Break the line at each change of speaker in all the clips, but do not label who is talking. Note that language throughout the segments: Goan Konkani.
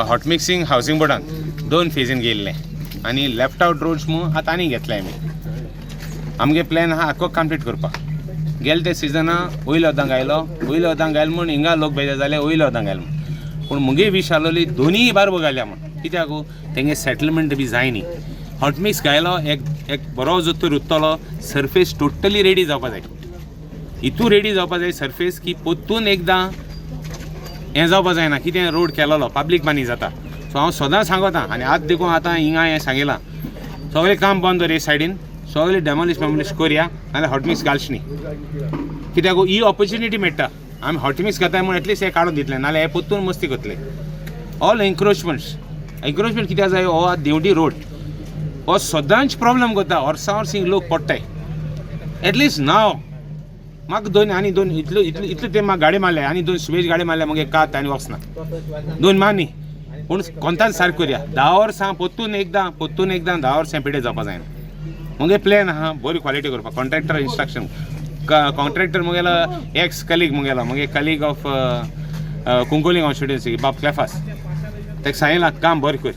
हॉट मिक्सिंग हावसिंग बोर्डान दोन फेजीन गेल्लें आनी लेफ्ट आवट रोड्स म्हूण आतां आनी घेतले आमी. आमगे प्लॅन आहा आख्खो कंप्लीट करपाक. गेले ते सिजना वयलो वोदांक आयलो, वयलो वोदांक घायल म्हूण हिंगा लोक बेजार जाले, वयलो वोदांक घायल म्हूण. पूण मुगे वीश आसलोली दोनीय बारबो घाल्या म्हूण, कित्याक तेंगे सेटलमेंट बी जाय न्ही. हॉट मिक्स घायलो एक एक बरो जोतर उत्तलो, सरफेस टोटली रेडी जावपा जाय. हितू रेडी जावपा जाय सरफेस की पोत्तून एकदां हें जावपा जायना कितें रोड केलोलो पब्लीक बानी जाता. सो हांव सदां सांगता आनी आतां देखून आतां हिंगा हें सांगिलां, सगळें काम बंद दवर हे सायडीन, सगळें डेमोलिश मेमोलिश करया, नाल्यार हॉटमिक्स घालच न्ही. कित्याक ही ऑपॉर्च्युनिटी मेळटा, आमी हॉटमिक्स घाताय म्हूण एटलिस्ट हें काडून दितलें, नाल्यार हें पोत्तून मस्ती करतले. ऑल एन्क्रोचमेंट्स, एन्क्रोचमेंट कित्याक जाय? हो आतां देवटी रोड हो सदांच प्रॉब्लम करता, वर्सां वर्सां लोक पडटाय. एटलिस्ट नाव म्हाका दोन आनी दोन इतलो इतलो इतलो ते म्हाका गाडी मारले आनी दोन सुवेज गाडी मारल्या, मागीर कात आनी वचना दोन मारनी. पूण कोंतान सारकें करया. 10 वर्सां पोत्तून एकदां, पोत्तून एकदां 10 वर्सां पिडे जावपा जायना. मुगे प्लॅन आहा बरी क्वॉलिटी करपाक. Contractor instruction, contractor मुगेलो ex colleague, मुगेलो मुगे कलीग ऑफ कुंकोली कॉन्स्टिट्युएन्सी बाब क्लेफास, ताका सांगिलां काम बरें कर,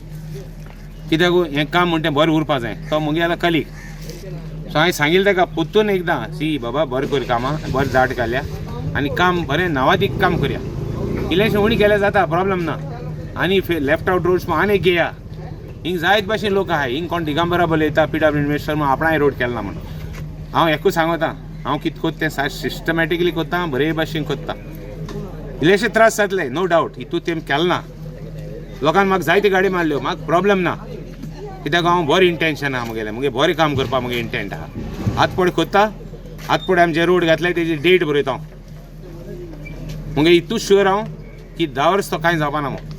कित्याक हें काम म्हणटा तें बरें उरपा जाय. तो मुगेलो कलीग. सो हांवें सांगिल्लें ताका पोत्तून एकदां, सी बाबा, बरें कर कामां, बरें जाट घालया आनी काम बरें नांवादीक काम करया. इल्लेशें उणी केल्यार जाता, प्रॉब्लम ना. आनी लेफ्ट आवट रोड्स आनी एक घेया. हिंग जायत भाशेन लोक आहाय, हिंग कोण दिगंबरा बलयता, पीडब्ल्यू मिनिस्टर म्हूण आपणाय रोड केला ना म्हूण. हांव एकूच सांगता, हांव कितें कोत्ता तें सारकें सिस्टमॅटिकली कोत्ता, बरे भाशेन कोत्ता. इल्लेशे त्रास जातले, नो डावट. हितू तेम केलें ना, लोकांक म्हाका जायती गाडी मारल्यो, म्हाका प्रॉब्लम ना, कित्याक हांव बरें इंटेन्शन आहा मुगेलें, मुगे बरें काम करपाक मुगे इंटेंट आहा. आत पळय कोत्ता, आत पळय आमी जे रोड घातले तेजी डेट बरयता हांव. मुगे इतू शुअर हांव की 10 वर्स तो कांय जावपा ना म्हूण,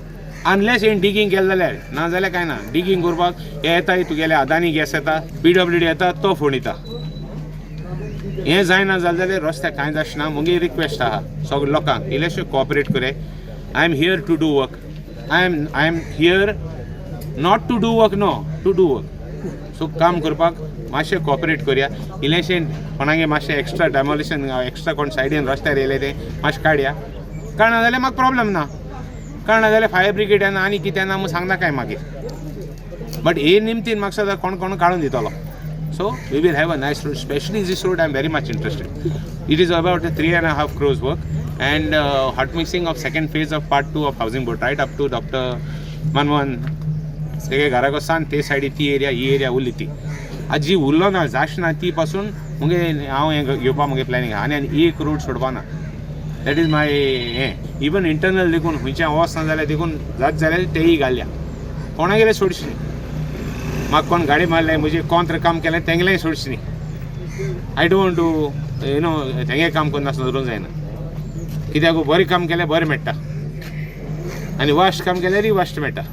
अनलेस हें डिगींग केलें जाल्यार. ना जाल्यार कांय ना. डिगींग करपाक हे येता, तुगेले अदानी गॅस येता, पीडब्ल्यूडी येता, तो फोंडिता. हें जायना जालें जाल्यार रस्त्याक कांय जावचें ना. मुगे रिक्वेस्ट आहा सगळे लोकांक, इल्लेशें कॉपरेट करे. I am here to do work. I am here not to do work, no, to do work. So काम करपाक मातशें कॉपरेट करया. इल्लेशें कोणागे मातशें एक्स्ट्रा डेमोलिशन, एक्स्ट्रा कोण सायडीन रस्त्यार येयले ते मातशें काडया. काडना जाल्यार म्हाका प्रॉब्लम ना. काडना जाल्यार फायर ब्रिगेड येना आनी कितें ना म्हूण सांगना काय मागीर. बट हे निमतीन म्हाका सदां कोण कोण काडून दितलो. So we will have a nice road. Specially this road I am very much interested. It is about 3.5 crores work and hot mixing of second phase of part two of Housing Board, right up to Doctor Manmohan तेगे घराक वसान ते सायडी ती एरिया, ही एरिया उरली ती आतां जी उरलो ना, जाश ना, ती पासून मुगे हांव हें घेवपा मुगे प्लॅनिंग आहा. आनी आनी एक रोड सोडपा ना, that is my हें. इवन इंटरनल देखून खंयच्यान वचना जाल्यार देखून जात जाल्यार तेय घालया, कोणागेले सोडचे न्ही. म्हाका कोण गाडी मारले, म्हजे कॉन्त्र काम केलें, तेंगलेंय सोडचें न्ही. I don't do तेंगे काम करनासतना धरूंक जायना, कित्याक बरें काम केल्यार बरें मेळटा आनी वाश्ट काम केल्यारय वाश्ट मेळटा.